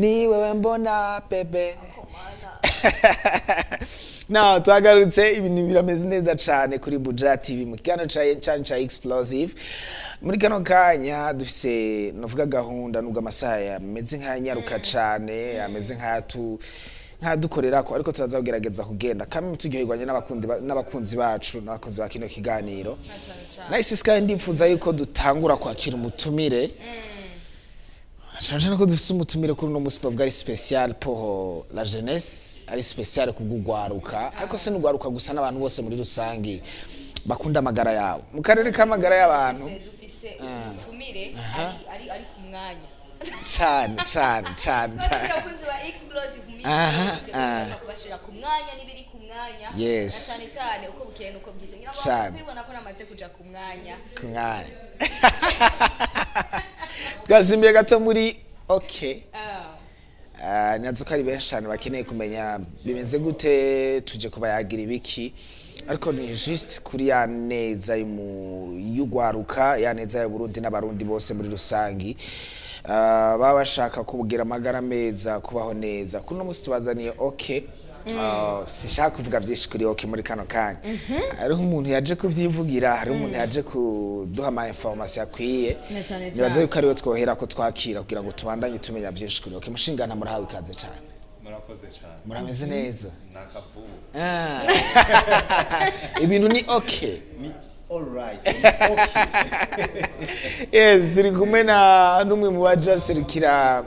Ni wewe mbona bébé. Now twagarutse, ibintu birameze neza cane kuri Buja TV mu kiganiro ca ca Explosive. Muri kano kanya dufise, novuga, gahunda, nubwo amasaha yameze nk'ayanyaruka cane, ameze nk'ayatu nkadukorerako, ariko turaza kugerageza kugenda kamwe turyoherwanye n'abakunzi bacu, n'abakunzi ba kino kiganiro. Nice Sky, ndipfuza yuko dutangura kwakira umutumire, cyane cyane ko dufise umutumire kuri uno musi, novuga ari spécial pour la jeunesse, ari spécial kubw'ugwaruka, ariko si n'ugwaruka gusa, n'abantu bose muri rusangi bakunda amagara yabo mu karere k'amagara y'abantu. Dufise umutumire ari ku mwanya. Cane cane cane cane. Abakunzi ba Explosive mu minsi yose ugomba kubashira ku mwanya n'ibiri ku mwanya, na cyane cyane uko bukeye nuko bwije, ngira ngo bamaze kubibona ko namaze kuja ku mwanya. Ku mwanya twasimbiye gato muri okay. Ah, nazo ko ari benshi cyane bakeneye kumenya bimeze gute, tuje kubayagira ibiki, ariko ni juste kuri ya neza y'ugwaruka, ya neza y'Uburundi n'Abarundi bose muri rusangi. Baba bashaka kugira amagara meza, kubaho neza. Kuri uno musi tubazaniye okay. Sinshaka kuvuga byinshi kuri okay muri kano kanya. Hariho umuntu yaje kuvyivugira, hariho umuntu yaje kuduha ama information akwiye. Na cane Nibaza cane. yuko ariwe twohera ko twakira kugira ngo tubandanye tumenya byinshi kuri okay. Mushingana, murahawe ikaze cyane. Murakoze cyane. Murameze neza? Nakavubu. Ah. Ibintu ni okay? Ni alright, okay. Yes, turi kumwe na n'umwe mu baje aserukira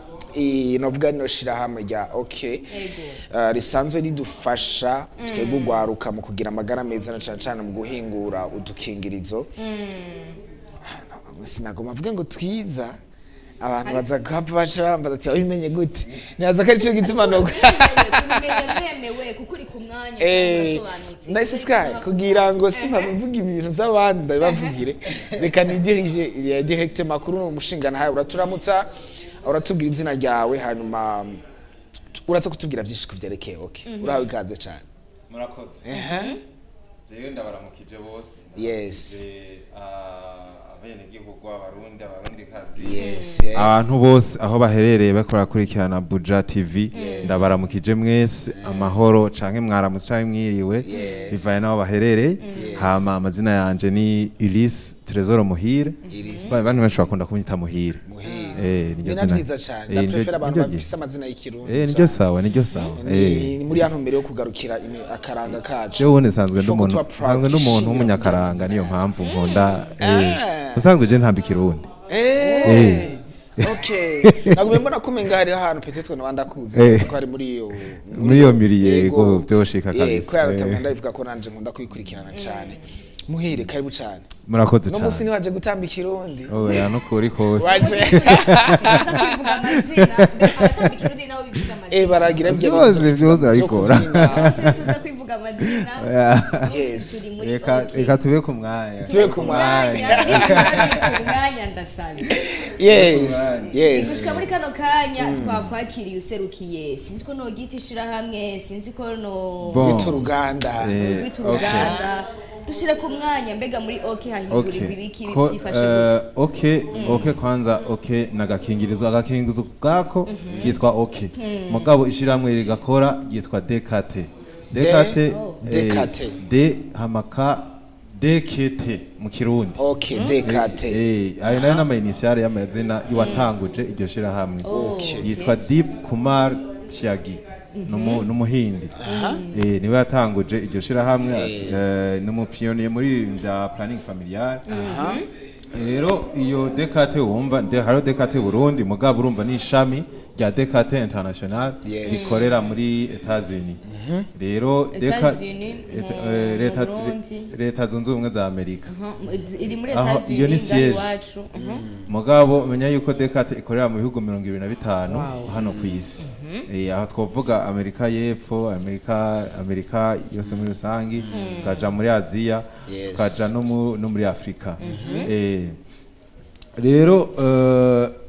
novuga rino shirahamwe rya okay, risanzwe ridufasha twebwe ugwaruka mu kugira amagara meza, na cane cane mu guhingura udukingirizo. Sinagoma mvuge ngo twiza, abantu baza kuhava baca bambaza ati: "Wabimenye gute?" Nibaza ko arico gituma no Tubimenye biremewe kuko uri ku mwanya kandi urasobanutse. Nice Sky, kugira ngo simba mvuga ibintu by'abandi, ndabibavugire, reka nidirije directement kuri uno mushinga nawe. Uraturamutsa, uratubwira izina ryawe, hanyuma uraza kutubwira byinshi ku byerekeye okay. Urahawe ikaze cyane. Murakoze. Jewe ndabaramukije bose. Ndabaramukije, abenegihugu, Abarundi, Abarundikazi, abantu bose aho baherereye bariko barakurikirana Buja TV. Ndabaramukije mwese, amahoro canke mwaramutse canke mwiriwe, bivanye n'aho baherereye. Hama amazina yanje ni Ulysse Trésor Muhire. Ulysse. Abantu benshi bakunda kunyita Muhire. Muhire. Niryo Ni na zina. vyiza cyane. Ndaprefera abantu bafise amazina y'Ikirundi. Niryo sawa, niryo sawa. Ni muri ya ntumbero yo kugarukira akaranga kacu. Jewe ubundi nsanzwe ndi Faut ko umuntu tuba proud, nsanzwe ndi umuntu twishimira w'umunyakaranga, niyo mpamvu nkunda usanzwe je ntamba Ikirundi. Okay, nagumye mbona ko umenga hariho ahantu peut-être no ndakuzi ko ari muri iyo Muri iyo milieu, yego, vyoshika kabisa. Ko yaratanga, ndabivuga ko nanje nkunda kwikurikirana cyane. Muhire, karibu cyane. Murakoze No musi cyane. niwaje gutamba Ikirundi? Oya, nukuri kose. Waje Baza kwivuga amazina, abatamba Ikirundi nabo bivuga amazina. Baragira ibyo Byose, bintu byose byo barabikora. kubyina. Bose tuza kwivuga amazina. Bose turi muri Reka okay. reka tube ku mwanya. Tube ku mwanya. Mwanya niba ku mwanya, ndasabye. Gushika muri kano kanya twakwakiriye userukiye, sinzi ko nogita ishirahamwe, sinzi ko no Bon. Bita uruganda. Rwita uruganda. Dushire ku mwanya, mbega muri OK hahingurirwa ibiki? Ko, Byifashe gute? Okay, kwanza okay nagakingirizo, agakingirizo bwako kitwa okay, mugabo ishiramwe rigakora ryitwa DKT. DKT. DKT. D hamaka DKT mu Kirundi. Okay, DKT. Ayo nayo n'ama initial y'amazina y'uwatanguje iryo shirahamwe. Yitwa Deep Kumar Tyagi. N'umuhindi. Niwe yatanguje iryo shirahamwe, n'umupionnier muri bya planning familial. Rero iyo DKT wumva hariho DKT Burundi, mugabo urumva ni ishami rya DKT International rikorera muri Etats-Unis. Rero Etats-Unis, leta mu Burundi. Leta Zunze Ubumwe za Amerika. Iri muri Aho, Etats-Unis iyo ni ngaho siège. iwacu. Mugabo menya yuko DKT ikorera mu bihugu 25 hano ku isi. Aho twovuga Amerika y'Epfo, Amerika yose muri rusangi, tukaja muri Aziya, tukaja no muri Afrika. Rero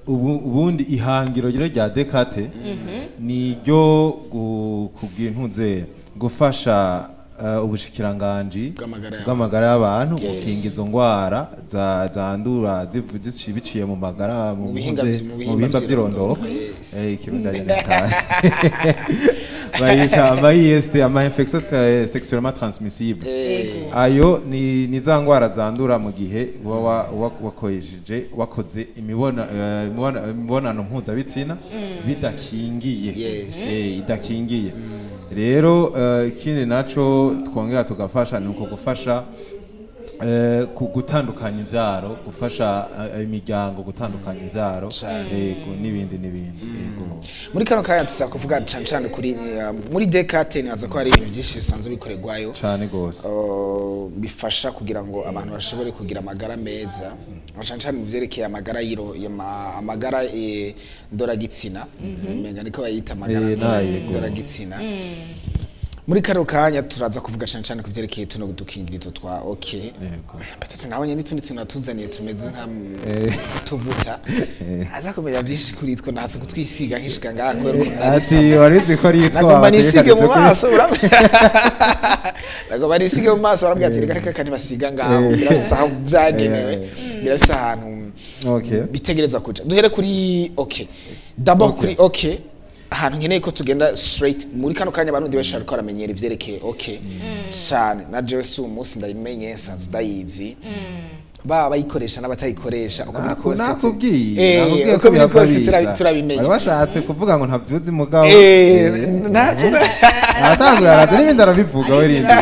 ubundi ihangiro rero rya DKT ni ryo kugira intuze gufasha ubushikiranganji Bw'amagara y'abantu. Bw'amagara y'abantu, gukinga izo ngwara zandura biciye mu magara mu mu mu bihimba bihimba vy'irondoka, vy'irondoka. Yes. Ikirundi ari nataye, bayita ama IST, ama infection sexuellement transmissible. Ayo ni za ngwara zandura mu gihe uba wakoresheje, wakoze imibonano mpuzabitsina bidakingiye. Idakingiye. Rero ikindi naco twongera tugafasha ni uko gufasha ku gutandukanya imvyaro, gufasha imiryango gutandukanya imvyaro, yego, n'ibindi n'ibindi, yego. Muri kano kanya tuza kuvuga cane cane kuri muri DKT. Nibaza ko hari ibintu byinshi bisanzwe bikorerwayo Cane gose. Bifasha kugira ngo abantu bashobore kugira amagara meza, cane cane mu vyerekeye amagara yiro amagara ndoragitsina, umenga niko bayita, amagara Yego. ndoragitsina. Muri kano kanya turaza kuvuga cane cane ku vyerekeye tuno dukingirizo twa OK. Batatu nabonye n'utundi tuntu natuzaniye tumeze nka tuvuta, aza kumenya byinshi kuri two, ntazi kutwisiga nkishika ngaha kubera ukuntu nari Ati warizi ko ari yitwa nagomba nisige mu maso, nagomba nisige mu maso, barambwira ati reka reka, ntibasiga ngaho, birafise aho byagenewe, birafise ahantu bitegerezwa kuja. Duhere kuri OK d'abord. Kuri OK, ahantu nkeneye ko tugenda straight muri kano kanya, abarundi benshi bariko baramenyera ivyerekeye OK cane. Na jewe si umunsi ndayimenye, nsanzwe ndayizi, baba bayikoresha n'abatayikoresha, uko biri kose Nakubwiye, nakubwiye uko ko biri kose birababiza. turabimenya. Bari bashatse kuvuga ngo ntavyuzi, mugabo Ntacyo. Aratanguye, araza n'ibindi arabivuga we, rindi.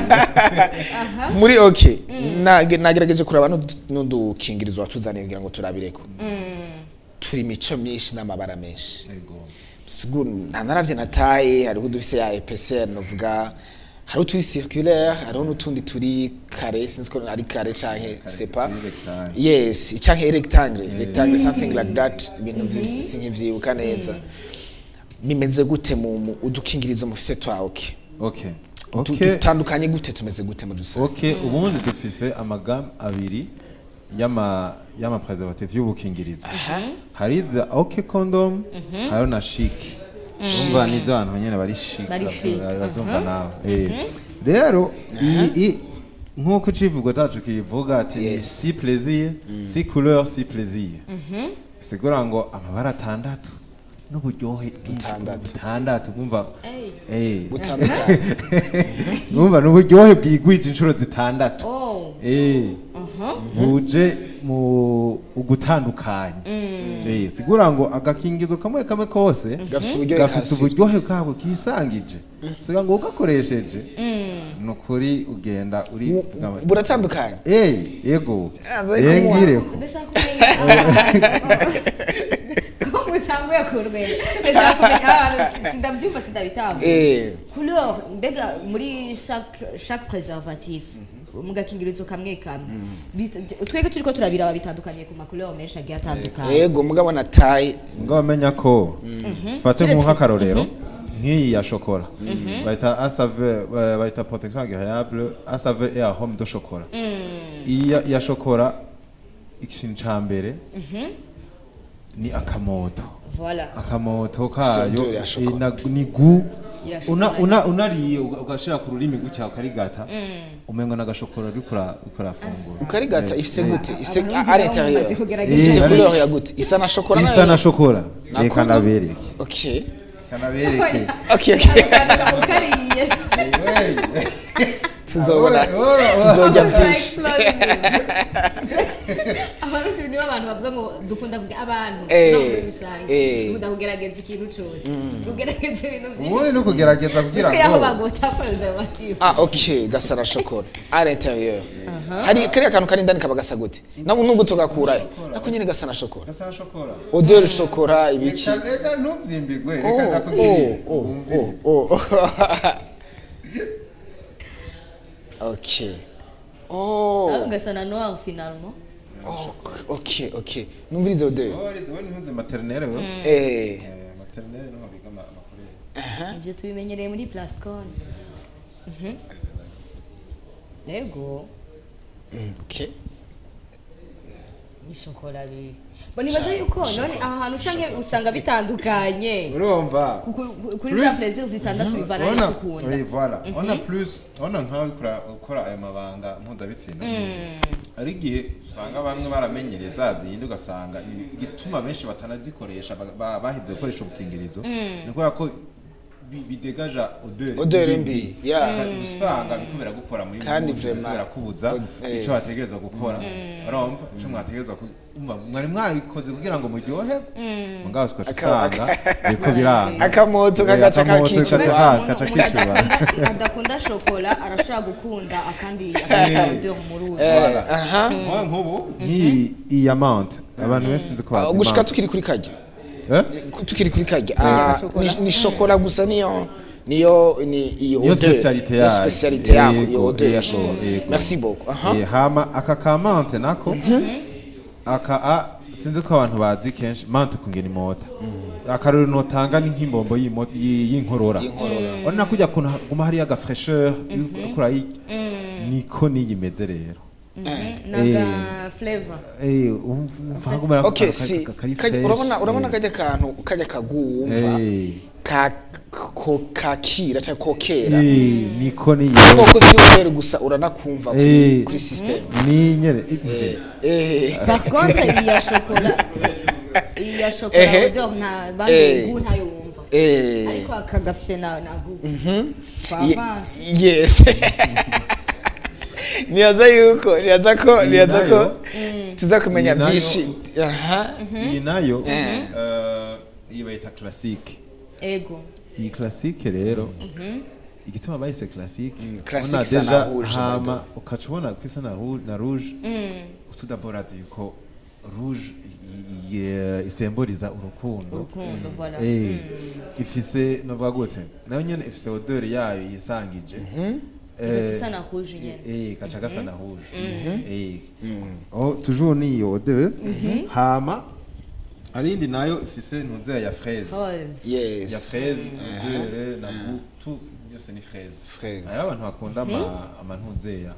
Muri OK nagerageje kuraba n'udukingirizo watuzaniye kugira ngo turabireko. Turi imico myinshi n'amabara menshi. Sigura nta naravye nataye, hariho udufise ya épaisseur, novuga hariho uturi circulaire, hariho n'utundi turi carré, sinzi ko ari carré canke c'est pas Turi rectangle. Yes, canke rectangle, something like that. Ibintu sinkivyibuka neza. Bimeze gute mu udukingirizo mufise twa OK? Dutandukanye gute? Tumeze gute mu dusa? OK, ubundi dufise ama gamme abiri y'ama préservatif, y'ubukingirizo. Hari za OK condom, hariho na Chic. Umva, nivyo abantu nyene bari chic. Bari chic. Bazumva nawe. Rero nk'uko icivugo cacu kibivuga ati ni six plaisir, six couleurs, six plaisir, bisigura ngo amabara atandatu n'uburyohe bwinshi. Butandatu. Butandatu, bumva. Butandukanye. Numva n'uburyohe bwigwije inshuro zitandatu. Buje mu ugutandukanya. Sigura ngo agakingizo kamwe kamwe kose gafise uburyohe gafise kasi. Uburyohe bwabo kisangije. Siga ngo ugakoresheje nukuri ugenda uri Buratandukanye. Yego. Anza ariko Ngireko. Ndashaka kumenya ko mutanguye kurwenya. Ndashaka kumenya abantu, sindabyumva, sindabitahura. Couleur, mbega muri chaque préservatif, mu gakingirizo kamwe kamwe, twebwe turiko turabiraba bitandukanye ku ma couleur menshi agiye atandukanye. Yego, mugabo na taille. Ngo bamenya ko fate nk'akarorero nk'iyi ya chocolat, bayita à saveur, bayita protection agréable à saveur et arôme de chocolat. Iyi ya chocolat, ikintu ca mbere ni akamoto. Voilà. Akamoto kayo Odeur ya chocolat. ni gu Ya una chocolat. unariye ugashira ku rurimi gutya ukarigata, umengo n'agashokora uriko urafungura. Ukarigata, ifise gute? Ifise Abarundi à nabo l'intérieur bamaze kugerageza. ifise couleur ya gute? Isa na chocolat? Isa na chocolat. Na Reka condom? nabereke. Kanabereke. Okay. Ukariye. Tuzobona, tuzojya byinshi. Abarundi nibo abantu bavuga ngo dukunda abantu no muri rusange dukunda kugerageza ikintu cose, kugerageza ibintu byinshi. Ubundi no kugerageza kugira Gusa yaho ngo bagota préservatif. Ah, OK, gasa na chocolat à l'intérieur. Hari kariya kantu kari indani kaba gasa gute? Nabwo nubwo tugakurayo nako nyine gasa na chocolat. Gasa na chocolat. Odeur chocolat, ibiki. Reka reka, ntubyimbigwe, reka ndakubwire. Oh, OK, oh. Gasa na noir finalement. Oh, OK, numvirize odeur. Warize we, ntuzi maternelle we? Eh. Maternelle niho biga amakorere. Ibyo tubimenyereye muri Plascon. Yego. OK. Ni chocolat bi Bo nibaza yuko none aha hantu canke usanga bitandukanye. Urumva? Kuri za plaisir zitandatu bivana n'ico ukunda. Oui, voilà. On a plus, on a nkawe ukora ayo mabanga mpuzabitsina, ari igihe usanga bamwe baramenyereye za zindi, ugasanga igituma benshi batanazikoresha, bahevye gukoresha ubukingirizo, ni kubera ko bidegaja odeur. Odeur mbi, yeah. Usanga biriko biragukora muri Kandi mu biriko vraiment, birakubuza ico wategerezwa gukora. Urumva ico mwategerezwa umva mwari mwabikoze kugira ngo muryohe, mugabo tugaca usanga biriko biranga. Akamoto kagaca akamoto kakicura. kaca Umuntu kicura. adakunda chocolat arashobora gukunda akandi odeur muri utwo. Voilà. Aha. Nk'ubu nk'iyi iyi amande, abantu benshi sinzi ko bazi Gushika menthe. tukiri kuri karya. Eh? Tukiri kuri karya. Chocolat. Ni chocolat gusa, niyo ni iyo Niyo odeur. spécialité Niyo yayo. spécialité yako iyo Yego, odeur ya yego, chocolat. yego. Merci beaucoup, aha. Hama aka ka menthe nako, aka a sinzi ko abantu bazi kenshi menthe kungena imota. Akarorero notanga ni nk'imbombo y'inkorora. Y'inkorora. Urabona kujya kuntu haguma hariyo aga fraîcheur ukura, niko niyi imeze rero. Naga flavor. Umva haguma Okay, si kari fresh. urabona kajya kantu kajya kaguwumva ka ko kakira cyangwa kokera. Niko niyi. Koko si odeur gusa, uranakumva kuri, kuri system. Ni nyene. Par contre iyi ya chocolat, iyi ya chocolat, odeur nta bambe, goût ntayo wumva. Ariko aka gafise na goût. Twavance. Yes, nibaza yuko nibaza ko Iyi nibaza ko nayo- tuza kumenya iyi nayo- byinshi, aha. Iyi nayo iyi bayita classique. Iyi classique rero, igituma bayise classique, Classique ubona isa na déjà rouge, hama ukaca ubona ko isa na rouge. Tout d'abord azi yuko rouge isemboriza urukundo. Urukundo, voilà. Ifise, novuga gute, nayo nyene ifise odeur yayo yisangije. Igaca isa na rouge nyene. Kaca gasa na rouge. Oh, toujours ni iyo odeur. Hama arindi nayo ifise ntuzeya ya fraise. Rose. Ya fraise, odeur na goût, tout byose ni fraise. Fraise. Hariho abantu bakunda amantuzeya,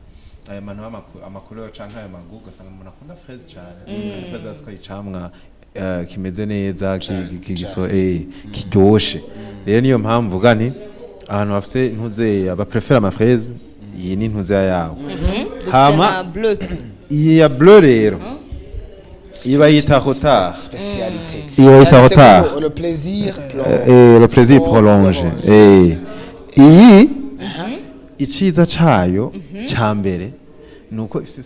aya mantu amacouleur canke aya magoûts, ugasanga umuntu akunda fraise cane, kandi fraise bazi ko ari icamwa kimeze neza, kiryoshe. Rero niyo mpamvu mvuga nti abantu bafise ntuzeya baprefera ama fraise, iyi ni ntuzeya yawo. Dufise Hama na bleu. iyi ya bleu rero, iyi bayita retard. Spécialité. Iyo bayita Yanditse retard. ngo le plaisir Le plaisir prolongé. Iyi iciza cayo ca mbere ni uko ifise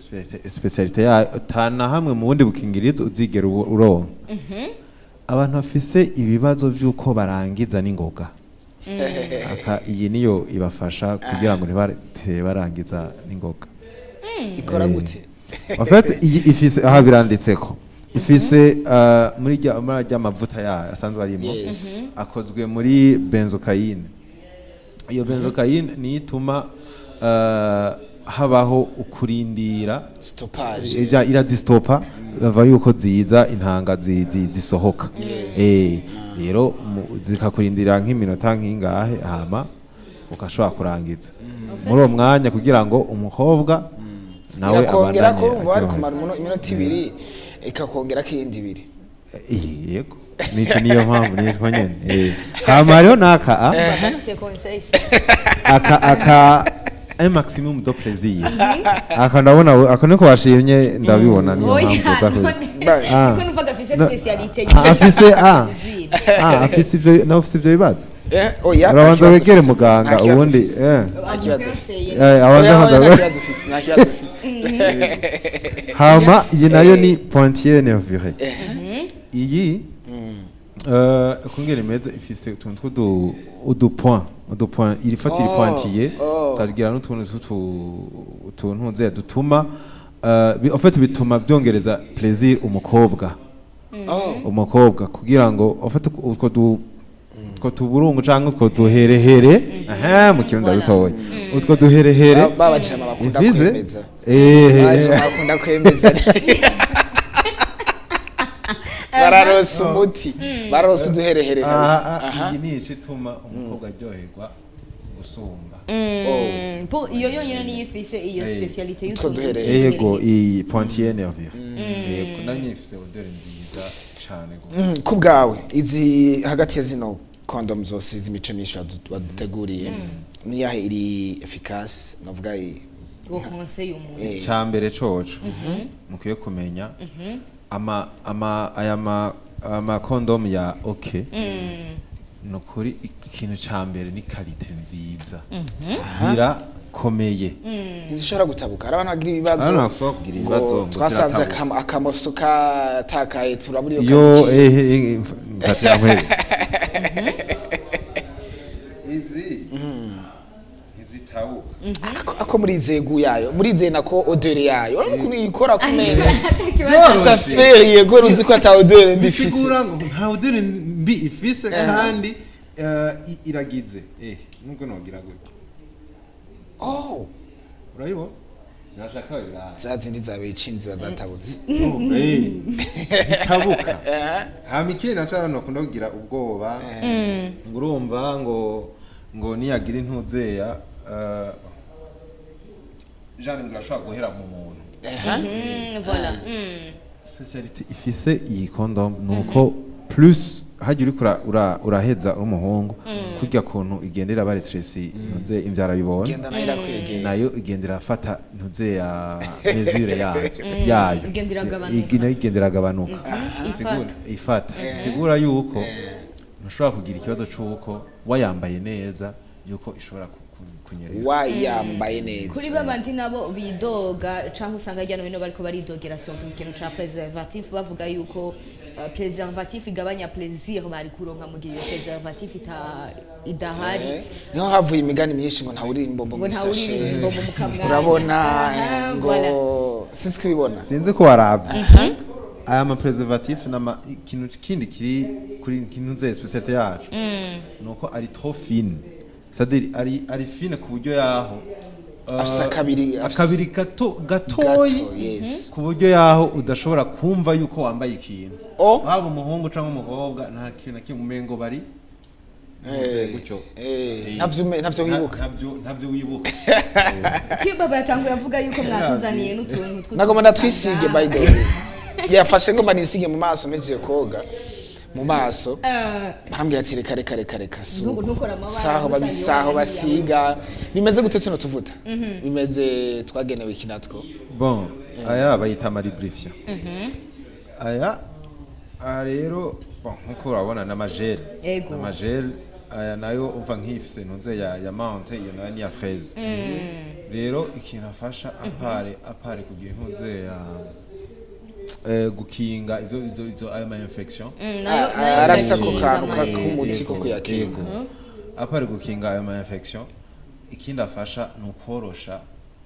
spécialité yayo tana hamwe mu bundi bukingirizo uzigera uronka. Abantu bafise ibibazo vy'uko barangiza n'ingoga, aka iyi niyo ibafasha kugira ngo ntibate barangiza n'ingoga. Ikora gute? En fait, iyi ifise, aha biranditseko, ifise muri rya mavuta yayo asanzwe arimo, akozwe muri benzocaine. Iyo benzocaine niyo ituma habaho ukurindira. Stoppage. Ija irazistopa, bava yuko ziza intanga zisohoka. Rero zikakurindira nk'iminota nk'ingahe, hama ugashobora kurangiza muri uwo mwanya kugira ngo umukobwa nawe Irakongera ko abandanye urumva wari aryoherwa. kumara iminota 2, ikakongera ko iyindi 2. Yego, nico niyo mpamvu niyo nyene. Hama hariho n'aka a Badafite conseils. Aka un maximum de plaisir. Aka ndabona aka niko washimye, ndabibona, niyo Oya, mpamvu uza none Bye. niko numvaga afise No. spécialité. Afise zindi. Afise ivyo, nawe ufise ivyo bibazo. Oya, nta Urabanza kibazo wegere ufise. muganga Nta kibazo ubundi ufise. Nta kibazo ufise. Abanza Oya, oya, abanza nta kibazo ufise, nta kibazo ufise. Hama iyi nayo ni pointillé nervuré. Iyi ukungene imeze, ifise utuntu tw'udu udu point udu point, iri pointillé, tagira n'utuntu tw'utu utuntu nze dutuma en fait bituma byongereza plaisir umukobwa. Umukobwa kugira ngo en fait utwo tuburungu canke utwo duherehere, aha mu Kirundi ndabitoye, utwo duherehere. Babacama bakunda Ivize? kwemeza. Babacama bakunda kwemeza, bararonsa umuti, bararonsa uduherehere kabisa. Aha, iyi ni ico ituma umukobwa aryoherwa. gusumba. Po iyo yonyine niyo ifise iyo spécialité Utwo y'utuntu. duhereye. Yego, iyi pointillé nervure, yego, nayo ifise odeur nziza cane gose. Ku bwawe, izi hagati ya zino condom zose z'imico myinshi waduteguriye, niyahe iri efficace, navuga Ngo conseil umuntu? Icya mbere coco mukwiye kumenya, ama ama aya ma ama condom ya OK, ni ukuri ikintu ca mbere ni qualité nziza, zirakomeye. Ntizishobora gutabuka? Hari abantu bagira ibibazo Abantu bashobora kugira ibibazo ngo ngo twasanze ziratabuka. Akamoso katakaye, turabura iyo Yo. kabukiye. Ehe, mfatira nkwere, izi ntizitabuka. Ako murizeye goût yayo, murizeye nako odeur yayo? Urabona ukuntu ikora kumenga Vyoroshe. ça fait, yego, uzi ko ata odeur mbi ifise. Bisigura ngo nta odeur mbi ifise, kandi iragize, nubwo nogira gutya. Oh. Urayibona, nashaka babiraha. Za zindi zabaye icindi ziba zatabutse. Itabuka. Hama ikindi naco, abantu bakunda kugira ubwoba ngo urumva ngo niyagira intuzeya, Jeanne, ngo irashobora guhera mu muntu. Voilà. Spécialité ifise iyi condom nuko plus hajya uriko uraheza uri umuhungu, kurya kuntu igendera baretresi ntuze imvyara bibona. Genda nayo irakwegera. Nayo igenda irafata ntuze ya mesure yayo. Igenda iragabanuka. Nayo igenda iragabanuka. Ifata. Ifata, sigura yuko ntushobora kugira ikibazo c'uko wayambaye neza yuko ishobora kunyerera. Wayambaye neza. Kuri babandi nabo bidoga, canke usanga hirya no hino bariko baridogera surtout mu kintu ca préservatif, bavuga yuko préservatif igabanya plaisir bari kuronka mu gihe iyo préservatif idahari. Niho havuye imigani myinshi ngo ntawurira imbombo ngo mu isashe. Ntawurira imbombo mu kamwanya. Urabona? Aha, ngo voilà. Sinzi kubibona. Sinzi ko waravye aya ma préservatif, nama ikintu kindi kiri kuri kintu nze spécialité yacu nuko ari trop fine, c'est-à-dire ari fine ku buryo yaho Afise akabiri, akabiri gato gatoyi, Gato, yes. ku buryo yaho udashobora kumva yuko wambaye ikintu. Oh. Waba umuhungu cyangwa umukobwa, nta kintu na kimwe umengo bari gutyo. Ntavyo wibuka. Ntavyo wibuka. Kiyo baba yatanguye avuga yuko mwatuzaniye n'utuntu tw'utu- Nagomba ndatwisige, by the way yafashe ngomba nisige mu maso mpejeje koga mu maso. Barambwira ati: "Reka, reka, reka, reka." Ntukore amabara, saho ntusanye babisaho iwanyu. Basiga bimeze gute tuno tuvuta? Bimeze twagenewe iki natwo? Bon, aya bayita ama lubrifiant. Aya rero, bon, nkuko urabona n'ama gel. Ego. N'ama gel aya nayo, umva nk'ifise ntunze ya menthe, iyo nayo ni ya fraise. Rero ikintu afasha à part kugira intunze ya gukinga izo ayo ma infection. Nayo Arafise ako irakinga kantu k'umuti ko kuyakinga. Yego. À part gukinga ayo ma infection, ikindi afasha ni ukworosha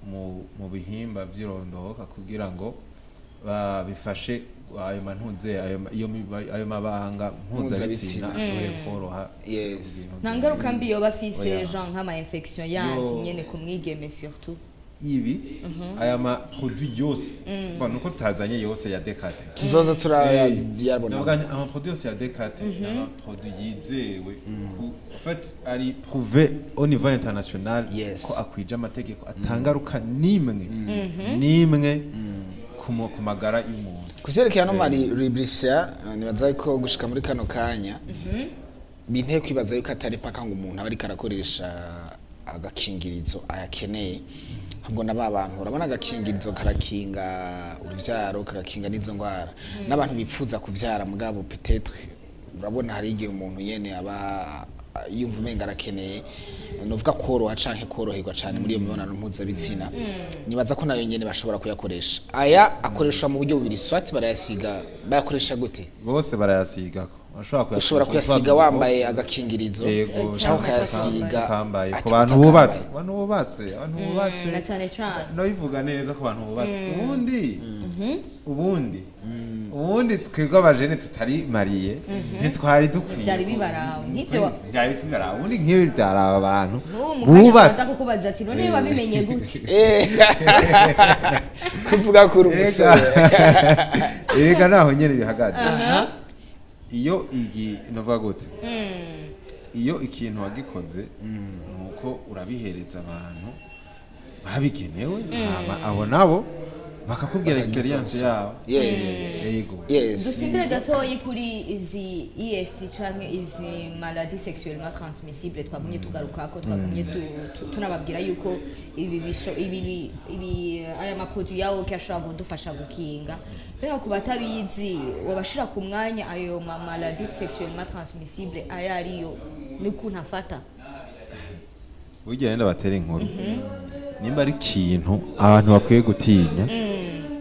mu bihimba vy'irondoka kugira ngo bifashe ayo mantunze ayo ayo mabanga mpuzabitsina ashobore koroha. Nta ngaruka mbi yoba afise? Oya. Jean, nk'ama infection yandi Yo. nyene ku mwigeme surtout? Ibi aya ma produit yose, bon, nuko tutazanye yose ya Dekate. Tuzoza turayabona. Ndavuga nti ama produit yose ya Dekate ni ama produit yizewe en fait ari prouvé au niveau international ko akwije amategeko, atangaruka nimwe nimwe ku magara y'umuntu. Kuvyerekeye ano mari lubrifiant, nibaza ko gushika muri kano kanya binteye kwibaza yuko atari paka ngo umuntu aba ariko arakoresha agakingirizo ayakeneye, ahubwo na ba bantu, urabona agakingirizo karakinga uruvyaro, kagakinga n'izo ndwara, n'abantu bipfuza kuvyara mugabo peut-être, urabona hari igihe umuntu nyene aba yumva umenga arakeneye nuvuga koroha canke koroherwa cane muri iyo mibonano mpuzabitsina, nibaza ko nayo nyene bashobora kuyakoresha. Aya akoreshwa mu buryo bubiri, soit barayasiga, bayakoresha gute? Bose barayasigako, urashobora Ushobora kuyasiga wambaye agakingirizo Yego. cyangwa ukayasiga Ukambaye ku bantu utakambaye. bubatse, abantu bubatse. Na cyane cyane. Ndabivuga neza, ku bantu bubatse. Ubundi twebwe abajene tutari mariés ntitwari dukwiye Byari bibaraba nk'ibyo Byari bibaraba. Ubundi nk'ibi byaraba abantu N'ubu mu kanya bubatse. tubanza kukubaza ati: "None wabimenye gute?" Kuvuga kuri umusore. Erega naho nyene bihagaze, iyo igi novuga gute. Iyo ikintu wagikoze, nuko urabihereza abantu babigenewe, hama abo nabo bakakubwira experience yabo. Yego. Dusimbire gatoyi kuri izi IST canke izi maladies sexuellement transmissible twagumye tugarukako, twagumye tunababwira yuko ibi bisho ibi bi- ibi aya ma produits yawo ko ashobora kudufasha gukinga. Mbega ku batabizi, wabashira ku mwanya ayo ma maladies sexuellement transmissible ayo ariyo n'ukuntu afata? Burya yenda batera inkuru, nimba ari ikintu abantu bakwiye gutinya,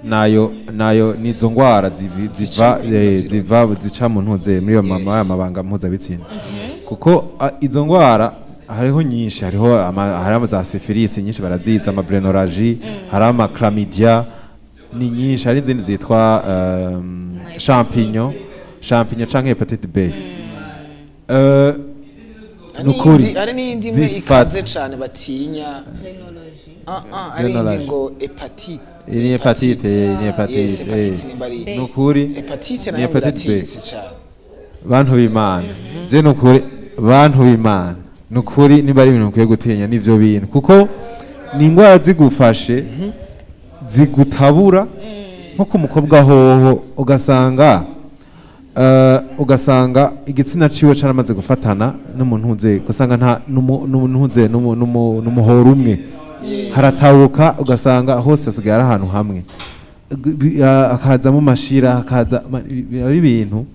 nayo nizo ngwara ziva zica mu ntuze muri iyo mama mabanga mpuzabitsina, kuko izo ngwara hariho nyinshi. Hariho za syphilis nyinshi barazizi, ama blennorragie, hari ama chlamydia, ni nyinshi. Hari izindi zitwa champignon canke hépatite B. Nukuri Hari n'iyindi imwe zifata. ikaze cane batinya. Phrenologie. Ah, hari iyindi Blennorragie. ngo hépatite. Ni hépatite, ni hépatite. Yes, hépatite nimba ari Nukuri hépatite ni nayo hépatite B. iratinyitse cane. Bantu b'Imana, je nukuri, bantu b'Imana, nukuri niba ari ibintu ukwiye gutinya n'ivyo bintu, kuko ni ingwara zigufashe zigutabura, nko ku mukobwa hoho ugasanga igitsina ciwe caramaze gufatana n'umuntu uze, ugasanga nta n'umuntu uze n'umuhoro umwe haratabuka, ugasanga hose hasigaye ari ahantu hamwe. Hakazamo amashira, hakaza biba ari ibintu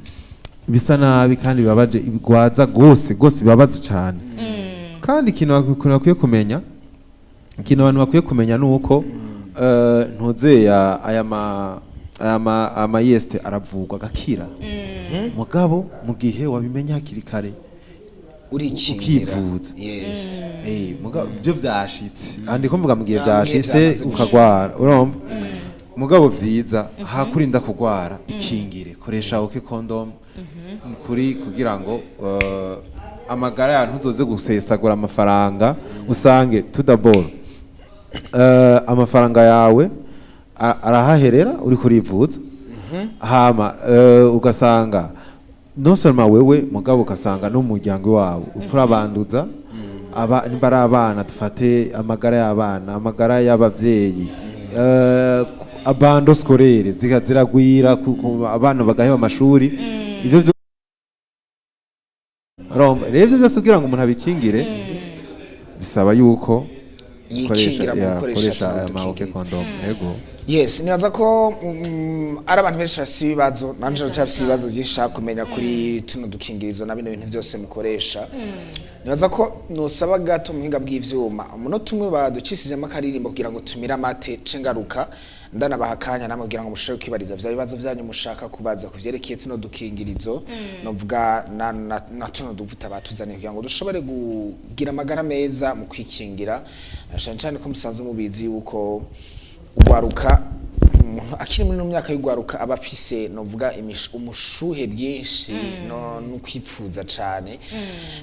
bisa nabi kandi bibabaje, bigwaza gose gose, bibabaza cyane. Kandi ikintu abantu bakwiye kumenya ni uko ntuzeya aya ma IST aravurwa agakira, mugabo mu gihe wabimenya hakiri kare urikingira, ukivuza. Mugabo byo vyashitse, andi ko mvuga mu gihe Ah, mu gihe vyashitse vyamaze gushika. ukagwara, urumva. Mugabo vyiza hakurinda kugwara, ikingire, koresha OK condom kuri kugira ngo amagara yawe ntuzoze gusesagura amafaranga, usange tout d'abord amafaranga yawe arahaherera uri kurivuza, hama ugasanga non seulement wewe, mugabo ugasanga n'umuryango wawe urabanduza aba, nimba ari abana, dufate amagara y'abana, amagara y'abavyeyi, abandon scolaire ziragwira, abana bagaheba amashuri. Ivyo urumva rero, ivyo byose kugira ngo umuntu abikingire bisaba yuko yikingira mu ya, gukoresha koresha tuno aya ma OK dukingirizo. condom, yego. Yes, nibaza ko ari abantu benshi bafise ibibazo, nanje ndacyafise ibibazo byinshi nshaka kumenya kuri tuno dukingirizo na bino bintu byose mukoresha. Nibaza ko nusaba gato muhinga bw'ivyuma umunota umwe baducisijemo akaririmbo kugira ngo tumire amate, ce ngaruka ndanabaha akanya namwe kugira ngo mushobore kwibariza vya bibazo vyanyu mushaka kubaza ku vyerekeye tuno dukingirizo, novuga na tuno duvuta batuzaniye kugira ngo dushobore kugira amagara meza mu kwikingira, cane cane ko musanzwe mubizi yuko ugwaruka, umuntu akiri muri ino myaka y'ugwaruka, aba afise novuga umushuhe bwinshi no kwipfuza cane.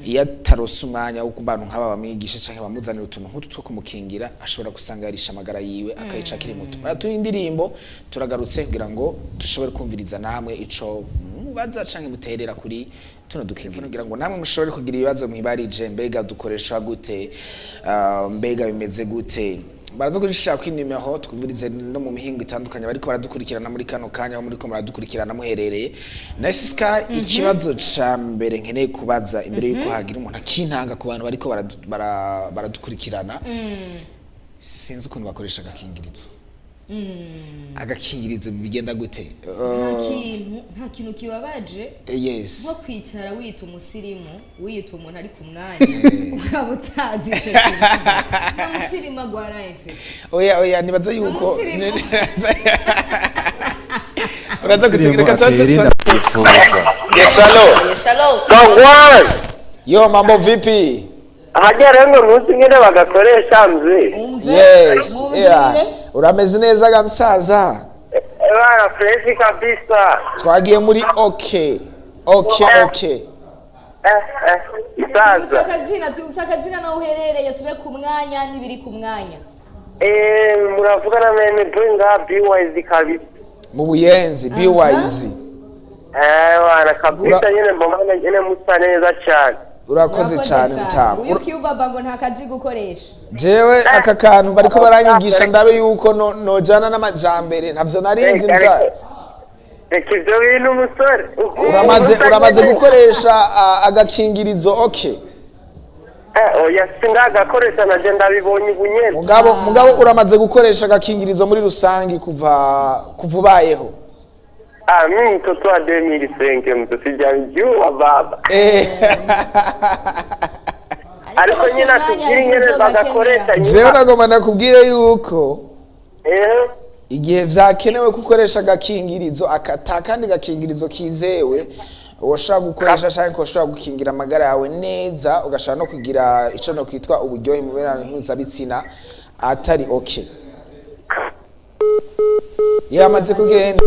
Iyo atarose umwanya wo kubantu nk'aba bamwigisha canke bamuzanira utuntu nk'utu two kumukingira, ashobora gusanga yarisha amagara yiwe, akayica akiri muto. Baratuye indirimbo, turagarutse kugira ngo dushobore kumviriza namwe ico mubaza canke muterera kuri tuno dukingirizo, kugira ngo namwe mushobore kugira ibibazo mwibarije: mbega dukoreshwa gute? Mbega bimeze gute? Baraza kurisha ku nimero, twumvirize no mu mihingo itandukanye bariko baradukurikirana muri kano kanya, aho muriko muradukurikirana muherereye. Nice Sky, ikibazo ca mbere nkeneye kubaza imbere yuko hagira umuntu akintanga ku bantu bariko baradukurikirana, sinzi ukuntu bakoresha agakingirizo. Agakingirizo bigenda gute? Nta kintu kibabaje nko kwicara wiyita umusirimu, wiyita umuntu ari ku mwanya, ukaba utazi icyo kintu. Nta musirimu agwara infection. Oya, oya, nibaza yuko Umusirimu. uraza kutugira Aterinda kwifuza. Yes, hello. Yes, hello. Wagwan! Yo, mambo vipi? Ahajya rero ngo ntuzi nyine bagakoresha mzi. Umve. Yes. Mumvire. Yeah, urameze neza ga msaza? Bana, fresh kabisa. Twagiye muri okay. Twibutse Isaza. akazina, twibutse akazina naho uherereye, tube ku mwanya n'ibiri ku mwanya. Muravugana na Bringa BYZ kabisa. Mu Buyenzi, BYZ. Bana, kabisa nyine mbona nyine musa neza cyane. Urakoze cyane, mutama. Uyu Cubaba ngo nta kazi gukoresha. Jewe aka kantu bariko baranyigisha, ndabe yuko nojana n'amajambere, ntavyo narinzi mzazi. Reka ivyo bintu, umusore. Uramaze gukoresha agakingirizo, okay? Oya, sindagakoresha, naje ndabibonye ubu nyene. Mugabo uramaze gukoresha agakingirizo muri rusangi kuva ubayeho? Ah, mimi mtoto wa 2005, mtu sijamjua baba. Ariko nyine atubwire ingene bagakoresha. Jewe nagomba nakubwire yuko igihe vyakenewe gukoresha agakingirizo, akata kandi gakingirizo kizewe woshobora gukoresha canke ushobora gukingira amagara yawe neza, ugashobora no kugira ico no kwitwa uburyohe mu mibonano mpuzabitsina, atari okay. Yamaze kugenda.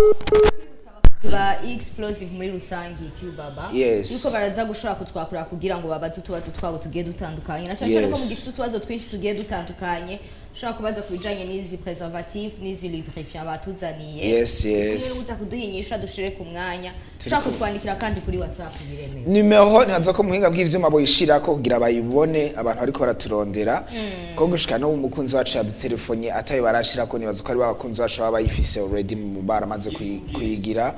Ba Explosive muri rusangi, Cubaba, yuko baraza gushobora kutwakura kugira ngo babaze utubazo twabo tugiye dutandukanye, na cyane cyane ko mu gifite utubazo twinshi tugiye dutandukanye ushobora kubaza ku bijanye n'izi préservatif, n'izi lubrifiant batuzaniye. Niba uza kuduha inyishu, dushire ku mwanya. Ushobora kutwandikira kandi kuri WhatsApp, biremewe. Nimero ntibaza ko muhinga bw'ivyuma boyishirako kugira bayibone abantu bariko baraturondera, ko gushika n'ubu umukunzi wacu yadutelefone atayo barashirako. Nibaza ko ari ba bakunzi bacu baba bayifise already, mu baramaze kuyigira.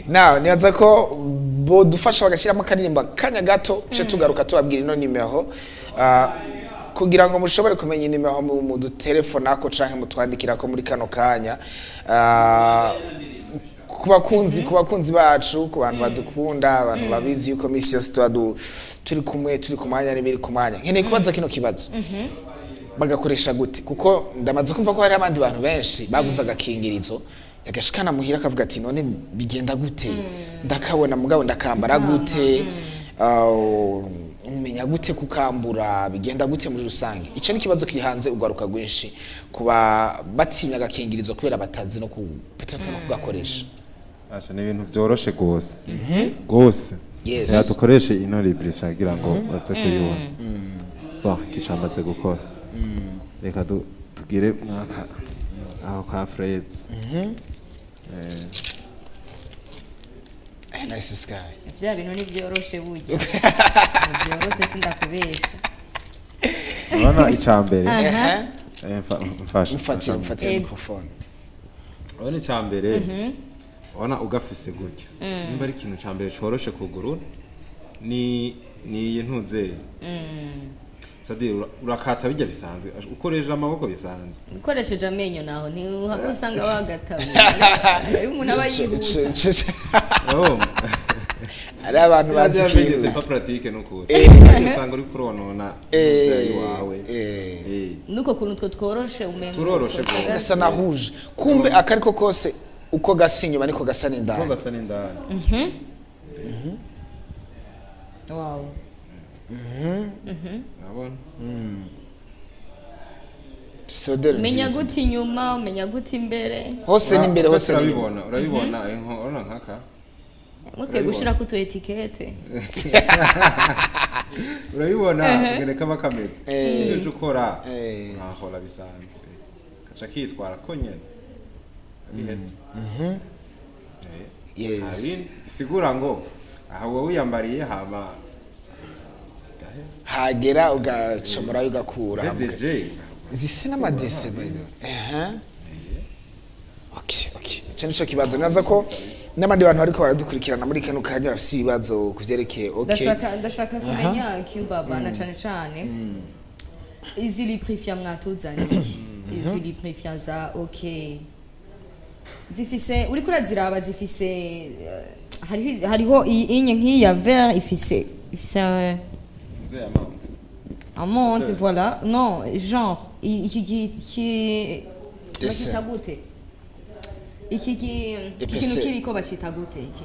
Now nibaza ko bodufasha bagashyiramo akaririmbo akanya gato, ce tugaruka tubabwira ino nimero, kugira ngo mushobore kumenya inimero mudutelefonako canke mutwandikirako muri kano kanya. Ku bakunzi bacu, ku bantu badukunda, abantu babizi yuko misi yose tuba turi kumwe, turi ku mwanya n'ibiri ku mwanya. Nkeneye kubaza kino kibazo: bagakoresha gute? Kuko ndamaze kumva ko hari abandi bantu benshi baguze agakingirizo, yagashikana muhira akavuga ati: "None bigenda gute? Ndakabona, mugabo ndakambara gute? Umenya gute kukambura? Bigenda gute muri rusange?" Ico ni ikibazo kiri hanze, ugaruka rwinshi kuba batinya agakingirizo kubera batazi no ku peut-être no kugakoresha. Asha, ni ibintu vyoroshe gose gose. Reka dukoreshe ino lubrifiant kugira ngo baze kuyibona. Bon, iki gukora, reka tugire mwaka aho ka fraise. Nice sky. Vya bintu ntibyoroshe burya, ntibyoroshe, sindakubesha. Urabona ica mbere, mfasha. Mfatire, mfatire. Ego. Microphone. Urabona ica mbere, urabona ugafise gutya, nimba ari ikintu ca mbere coroshe kugurura ni iyi ntuze, c'est-à-dire urakata bijya bisanzwe ukoresheje amaboko bisanzwe. Ukoresheje amenyo naho ntiuhava usanga wagatabuye? Iyo umuntu aba yihuta. Oh. Hari abantu bazi Byaje ikintu. pas pratique nukuri, usanga uri kuronona intuze iwawe. Nuko kuntu utwo tworoshe umengo Turoroshe gose. Gasa na rouge, kumbe akariko kose uko gasa inyuma niko gasa Ko n'indani. gasa n'indani. Wow. Urabona? Sodero. Umenya Nziza. gute inyuma, umenya gute imbere? Hose n'imbere, hose n'inyuma. Urabibona, urabona nkaka. Mukwiye gushirako utu étiquettes. Urabibona ngene kaba kameze. Icyo uca ukora, nkahora bisanzwe, kaca kitwara ko nyene bihetse. Hari bisigura ngo aha wowe wiyambariye hama Hagera ugacomorayo, ugakura. hejeje. Zise n'amadese, by the way. Ehe, okay, icyo nico kibazo. Naza ko n'abandi bantu bariko baradukurikirana muri kano kanya bafise ibibazo ku vyerekeye, okay. Ndashaka kumenya, Cubaba, na cane cane izi lubrifiant mwatuzaniye, izi lubrifiant za okay, zifise, uriko uraziraba, zifise hariho iyi inye nk'iyi ya vert ifise Nze ya menthe. Amande, voilà, non, genre iki ki Dessin. bacita gute iki Épaisseur. kintu kiriko, bacita gute iki?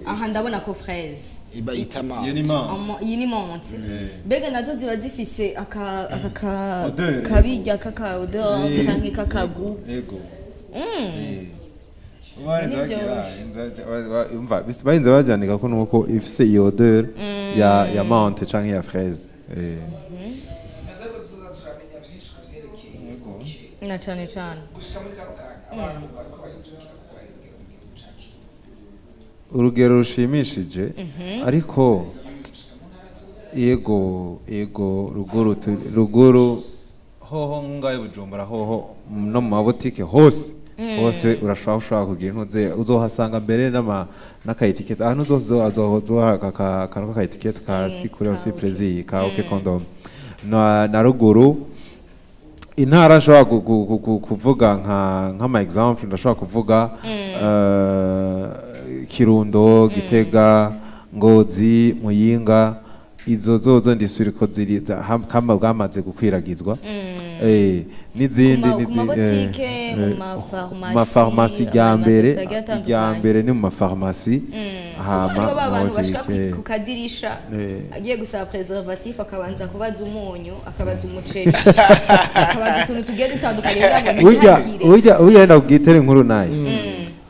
Aha ndabona ko fraise. Bayita Iyo ni menthe. menthe. Iyi ni menthe. Mbega nazo ziba zifise aka ka Odeur. kabirya kaka odeur canke kakagu? Ego. Barinze bagira Nivyoroshe. umva, barinze bavyandika ko nuko ifise iyo odeur ya menthe canke ya fraise. Naza ko tuzoza turamenya vyinshi ku vyerekeye Na cane cane. Gushika muri kano kanya abantu bariko bayijukira kurwanya urugero mu gihugu cacu. Urugero rushimishije, ariko yego, ruguru ruguru hoho ngayo Bujumbura hoho no mu mabotike hose hose urashobora, ushobora kugira intuze, uzohasanga mbere n'aka étiquette ahantu zose azoha akantu k'aka étiquette ka sikure aussi plaisir ka OK Condom. Na ruguru intara nshobora kuvuga nk'ama exemple, ndashobora kuvuga Kirundo, Gitega, Ngozi, Muyinga, izo zozo ndisubira ko ziri kama bwamaze gukwiragizwa, n'izindi Ku mabotike, mu mafarumasi, mafarumasi irya mbere ama alimentation agiye irya atandukanye. mbere ni mu mafarumasi. Kuko Hama hariho ba mu bantu bashika mabotike. ku kadirisha, agiye gusaba préservatif, akabanza kubaza umunyu, akabaza umuceri, akabaza utuntu tugiye dutandukanye kugira ngo Burya ntihagire. Burya wenda kubwitere inkuru nice,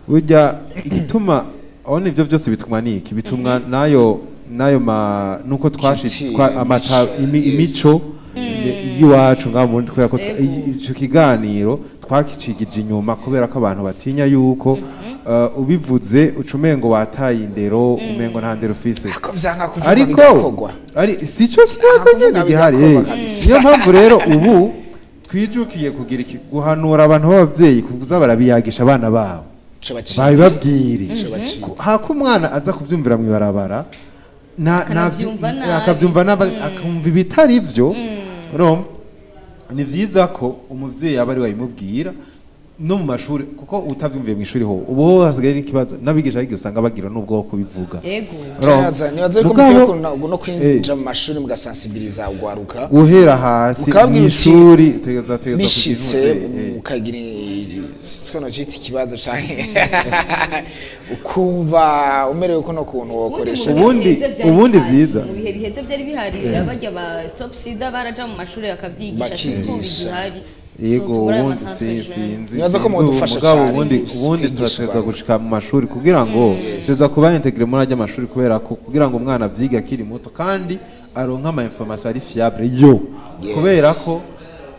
burya igituma abona ibyo byose bitumwa niki? Bitumwa nayo ma nuko Culture, amata imico, imico y'iwacu ngaha mu Burundi, kubera ko ico kiganiro twakicigije inyuma kubera ko abantu batinya yuko ubivuze uca umengo wataye indero, umengo nta ndero ufise. Ariko vyanka kuvuga Ariko bigakorwa. ari si cyo kibazo nyene Kuvuga gihari. bigakorwa kabisa. Niyo mpamvu rero ubu twijukiye kugira iki, guhanura abantu b'abavyeyi kuza barabiyagisha abana babo, Ico bacitse. babibabwire. Ico bacitse. Hako umwana aza kuvyumvira mw'ibarabara Akanavyumva nabi. Akavyumva nabi, akumva ibitari vyo. Urumva ni vyiza ko umuvyeyi aba ari we abimubwira, no mu mashuri, kuko utavyumviye mu ishuri ho ubu ho hasigaye n'ikibazo n'abigisha bigiye usanga bagira n'ubwo kubivuga. Urumva? Nibaza yuko Mugabo, mukwiye no kwinjira mu mashuri mugasensibiliza ugwaruka, guhera hasi mukababwira mu uti, ishuri tegeza bishitse kugira ukagira sikono cita ikibazo canke ukumva umerewe kuno kuntu wokoresha. Mu bihe biheze vyari Ubundi bihari. vyiza. Mu bihe biheze byari bihari, bajya ba Stop Sida baraja mu mashuri bakavyigisha, sinzi ko ubu Bakigisha. bigihari. Yego. Surtout muri aya Ubundi ma centre jeune. sinzi. Nibaza ko Sinzi ubu, mwodufasha mugabo cane ubundi kwigisha turateza abantu. gushika mu mashuri kugira ngo tuza kuba intégré muri ajya mashuri, kubera ko kugira ngo umwana avyige akiri muto kandi aronke ama information ari fiable yo, kubera ko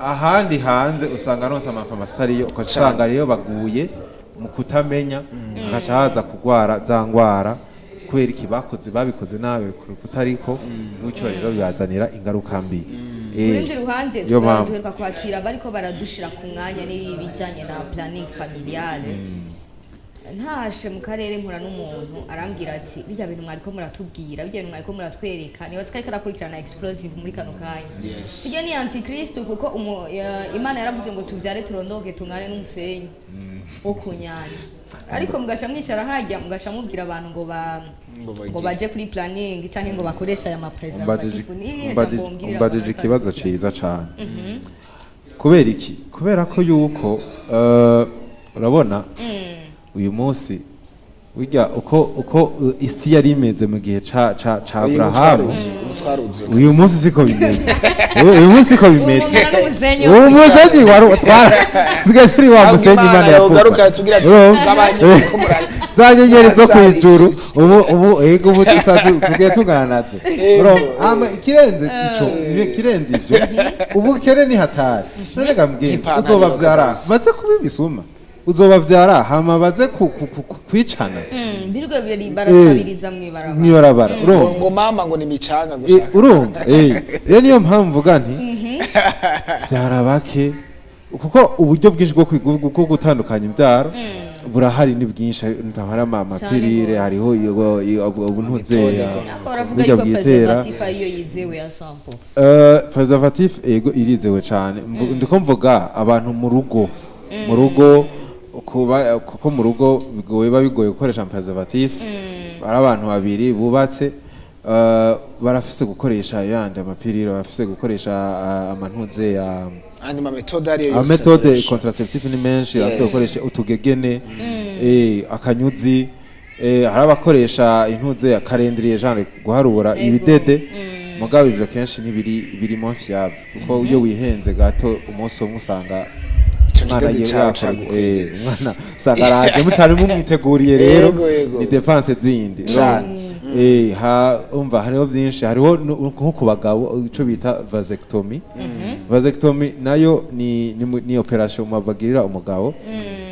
ahandi hanze usanga aronse ama information atariyo, ugaca usanga rero baguye mu kutamenya, agaca haza kugwara za ngwara kubera iki bakoze babikoze nabi kutariko, gutyo rero bibazanira ingaruka mbi. Ku rundi ruhande, Niyo mpamvu. duheruka kwakira bariko baradushira ku mwanya n'ibijyanye na planning familiale. Ntashe mu karere mpura n'umuntu arambwira ati: "Bijya bintu mwariko muratubwira, bijya bintu mwariko muratwereka." Niba ariko arakurikirana Explosive muri kano kanya, tujye ni antikristo, kuko Imana yaravuze ngo tubyare, turondoke, tungane n'umusenyi wo ku nyanja, ariko mugaca mwicara hajya, mugaca mubwira abantu ngo ba Ngo bagire. ngo baje kuri planning canke ngo bakoreshe aya ma préservatif. Ni irihe jambo wombwirira Umbajije abantu ikibazo bariko ciza cane. Kubera iki? Kubera ko yuko urabona uyu munsi burya uko isi yari imeze mu gihe ca Uyu Abrahamu, ubu twaruzuye. Uyu munsi siko bimeze. Uyu munsi siko bimeze. Ubu n'umusenyi. Uwo musenyi wari twara tusigaye turi wa musenyi Imana yogaruka yapfuka. tubwira ati Urumva? gabanye ko murari Za nyenyeri zo Murasari. kwijuru ubu ego ubu dusa tugiye tungana nazo. Urumva? Hama ikirenze ico, ikirenze ivyo, ubukene ni hatari. None ga mugenzi, Nk'ipantaro uzobavyara kabisa. baze kuba ibisuma, uzobavyara hama baze kwicana. Birirwa biri barasabiriza mw'ibarabara. Mwibarabara, urumva? Ngo mama ngo ni micanga gushaka. Urumva, rero niyo mpamvu mvuga nti vyara bake, kuko uburyo bwinshi bwo kwiga bwo gutandukanya imbyaro burahari, ni bwinshi. Hari ama pilules, Cane hariho ubuntuzeya Ariko baravuga burya yuko bwitera. préservatif ariyo yizewe ya 100%. Préservatif ego irizewe cane. Ndiko mvuga abantu mu rugo kuba, kuko mu rugo bigoye, biba bigoye gukoresha préservatif. Ari abantu babiri bubatse, barafise gukoresha yandi ama pilules, barafise gukoresha amantuze ya Andi ma méthode ariyo yose ama méthode akoresha. Contraceptif ni menshi. Barafise gukoresha utugegene, akanyuzi, hari abakoresha intuze ya calendrier, genre guharura ibidede. Mugabo ivyo kenshi ntibiri birimo fiable, kuko iyo wihenze gato umunsi umwe usanga Ico umwana kidede cawe cagukwegeye. umwana usanga araje mutari mumwiteguriye rero. Yego, yego. Ni dépenses zindi. Cane. Ha umva hariho byinshi, hariho nko ku bagabo ico bita vasectomie. Vasectomie nayo ni opération bagirira umugabo.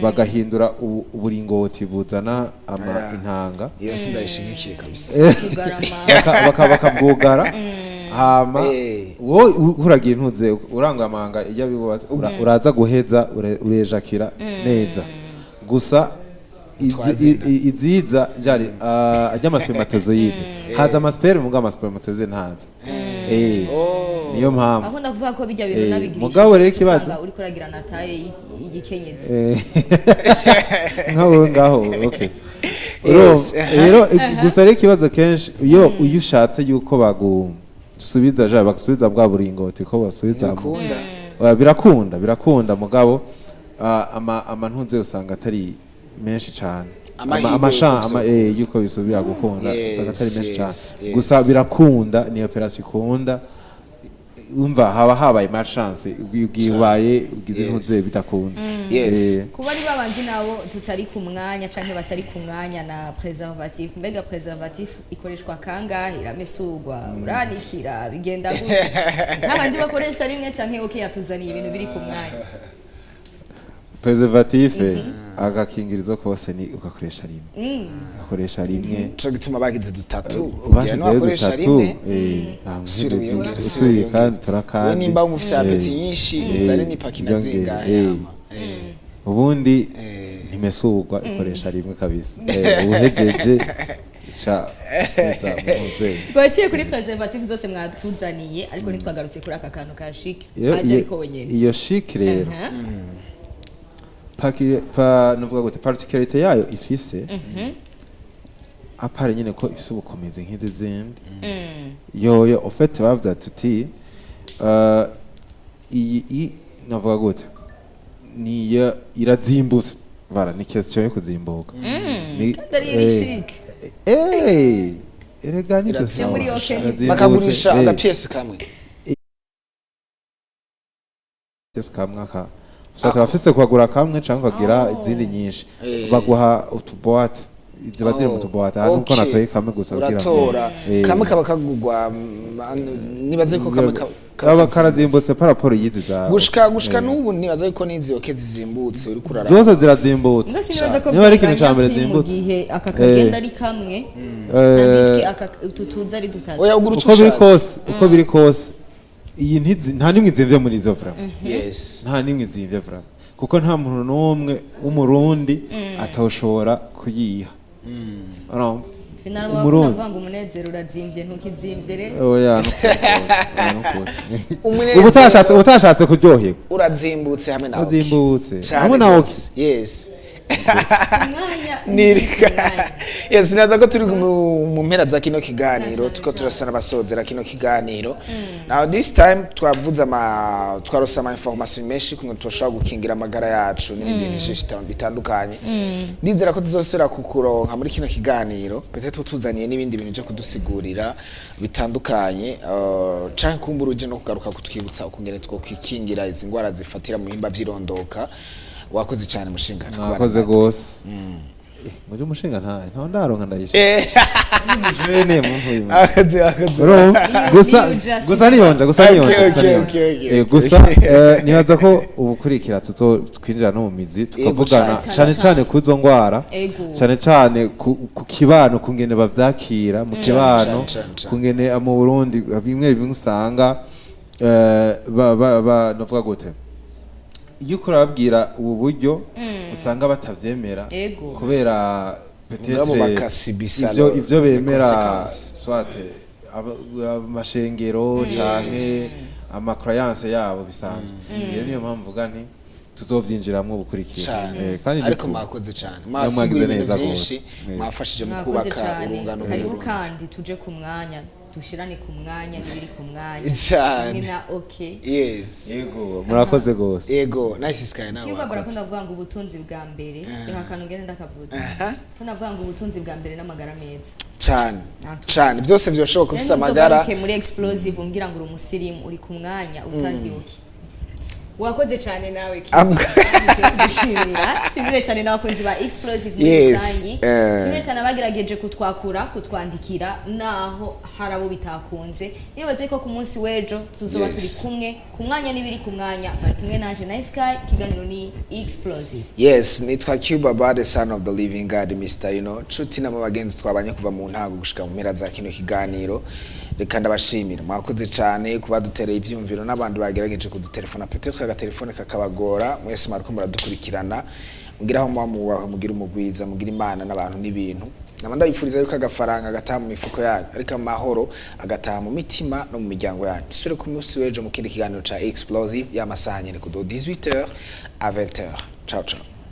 Bagahindura uburingoti buzana ama intanga. Iyo sindayishigikiye kabisa. Kugarama. Bakabwugara hama wowe uragira intuze urangwa amanga iyo abibubatse, uraza guheza urejakira neza gusa Twazinda. Iziza jari ajya amaspermatozoïde, haza amasperme, muga amaspermatozoïde ntaza. Niyo mpamvu. Aho ndakuvuga ko bijya bintu nabigirisha Mugabo rero ikibazo- usanga uriko uragira na taille y'igikenyezi. Nkaho ngaho, okay. Yes, Urumva, rero gusa rero ikibazo kenshi iyo ushatse yuko bagusubiza ja bagusubiza bwa buringoti ko basubiza. Bikunda. Oya, birakunda mugabo ama amantuze usanga atari menshi cane. Amahirwe Ama yuko yuko bisubira gukunda usanga atari menshi cane. Gusa birakunda, ni operation ikunda. Umva, haba habaye malchance ugiye ugize ntuze bidakunze. Kuba ari babandi nabo tutari ku mwanya canke batari ku mwanya na préservatif, mbega préservatif ikoreshwa kangahe? Iramesurwa, uranikira, bigenda gute? Nk'abandi bakoresha rimwe canke okay, yatuzaniye ibintu biri ku mwanya? Préservatif, agakingirizo kose ni ugakoresha rimwe, ugakoresha rimwe. Cyo gituma bagize dutatu kugira Bashizeyo niwakoresha dutatu. rimwe, Nta usubire muhindi wiyongere, usubiye usubire kandi tora we kandi. Nimba wumva appétit nyinshi, uzane n'ipaki na byongere, zingahe hama. Ubundi ntimesurwa, ikoresha rimwe kabisa. Ubuhejeje ca subiza mu nzego. Twaciye kuri préservatif zose mwatuzaniye, ariko ntitwagarutse kuri aka kantu ka Chic. Aje ariko wenyene. Iyo Chic rero, nuvuga gute, particularité yayo ifise à part nyine ko ifise ubukomezi nk'izi zindi, yoyo au fait bavuze tuti iyi navuga gute, niyo irazimbutse. Voilà, ni question yo kuzimbuka. Kandi ari iri chic. Erega nivyo. Irazimbutse. Muri Sawa. okay. Irazimbutse. Bakagurisha agapièce kamwe. Pièce kamwe aka ushatse abafise kuhagura kamwe canke ukagira izindi nyinshi. Baguha utuboîte, ziba ziri mu tuboîte aha nuko natoye kamwe gusa kugira ngo Uratora kamwe kaba kagugwa nibaze ko kamwe kaba karazimbutse par rapport y'izi za gushika n'ubu nibaze ko n'izi OK zizimbutse uri kurara. Zose zirazimbutse. Mbese nibaza ko Niba ari ikintu ca mbere byunganya mu zimbutse. gihe aka kagenda ari kamwe, tandis que aka utu tuza ari dutatu. Oya, ugura Uko biri utushatse. kose, uko biri kose, iyi nta nimwe izimvye muri izo vraiment. Nta nimwe izimvye vraiment, kuko nta muntu n'umwe w'umurundi atawushobora kuyiha. Urumva? Finalement Umurundi. bakunda kuvuga ngo umunezero urazimvye, ntukizimvye rero. Oya, nukuri rwose, oya, nukuri. Umunezero Uba utashatse kuryoherwa. Urazimbutse hamwe na OK. Urazimbutse. Cane Hamwe na OK. rwose. Yes. Umwanya Nirika. umwanya. Yes, naza ko turi mu mpera za kino kiganiro, tuko turasa n'abasozera kino kiganiro. Now this time twavuze ama twarose ama information menshi kumwe tushobora gukingira amagara yacu n'ibindi bintu byinshi bitandukanye. Ndizera ko tuzosubira kukuronka muri kino kiganiro, peut-être tuzaniye n'ibindi bintu byo kudusigurira bitandukanye, canke kumbura uje no kugaruka kutwibutsa ukungene twokwikingira izi ndwara zifatira mu bihimba vy'irondoka. Wakoze cyane mushinga. Mwakoze gose. Muri umushinga ntawe ndaronka, ndayisha jene muntu uyu. Wakoze, wakoze. Urumva? Gusa Niyo just- gusa niyonja, gusa niyonja, gusa niyonja. Okay. Gusa nibaza ko ubukurikira tuzo twinjira no mu mizi tukavugana Cane cane cane. cane kuzo ngwara, cane cane ku kibano, kungene bavyakira mu kibano, Cane, cane, cane. kungene mu Burundi bimwe bimwe usanga ba novuga gute, iyo uko urababwira ubu buryo usanga batavyemera kubera Mugabo peut-être bakasubisa ivyo les bemera, conséquences. soit amashengero canke ama croyance yabo bisanzwe. Rero niyo mpamvu mvuga nti tuzovyinjiramwo bukurikira. Cane. Kandi Ariko ni mwakoze cane, mwagize mwasiguye ibintu neza byinshi, gose. Mwafashije mu Mwakoze kubaka cyane. urungano Karibu. rw'Uburundi. Kandi tuje ku mwanya, dushirane ku mwanya n'ibiri ku mwanya Cane. hamwe na OK. Yes. Yego, murakoze gose. Yego, nice sky nawe. Kibuga Wakoze. barakunda kuvuga ngo ubutunzi bwa mbere, reka akantu ngende ndakavutse, tunavuga ngo ubutunzi bwa mbere n'amagara meza. Cane. Natwe. Cane, byose vyoshoboka ufise amagara. Ntuzogaruke muri explosive umbwira ngo uri umusirimu, uri ku mwanya utazi OK. Wakoze cyane nawe. Gushimira, shimire cyane n'abakunzi ba Explosive muri rusangi. Shimire cyane abagerageje kutwakura, kutwandikira, naho hari abo bitakunze. Nibaze ko ku munsi w'ejo tuzoba turi kumwe ku mwanya n'ibiri ku mwanya. Bari kumwe nanje na Sky, ikiganiro ni Explosive. Yes, nitwa Cuba Ba, the son of the living God, Mr. Nshuti na mu bagenzi twabanye kuva mu ntago gushika mu mpera za kino kiganiro. Reka ndabashimira, mwakoze cyane kuba dutereye ivyumviro n'abandi bagerageje kudutelefona, peut-être agatelefone kakabagora. Mwese mwariko muradukurikirana, mugira aho muba mubaho, mugira umugwiza, mugira Imana n'abantu n'ibintu. Nkaba ndabifuriza yuko agafaranga gataha mu mifuko yanyu, ariko amahoro agataha mu mitima no mu miryango yanyu. Dusubire ku munsi w'ejo mu kindi kiganiro ca Explosive, y'amasaha nyene, kudo 18h à 20h. Ciao ciao.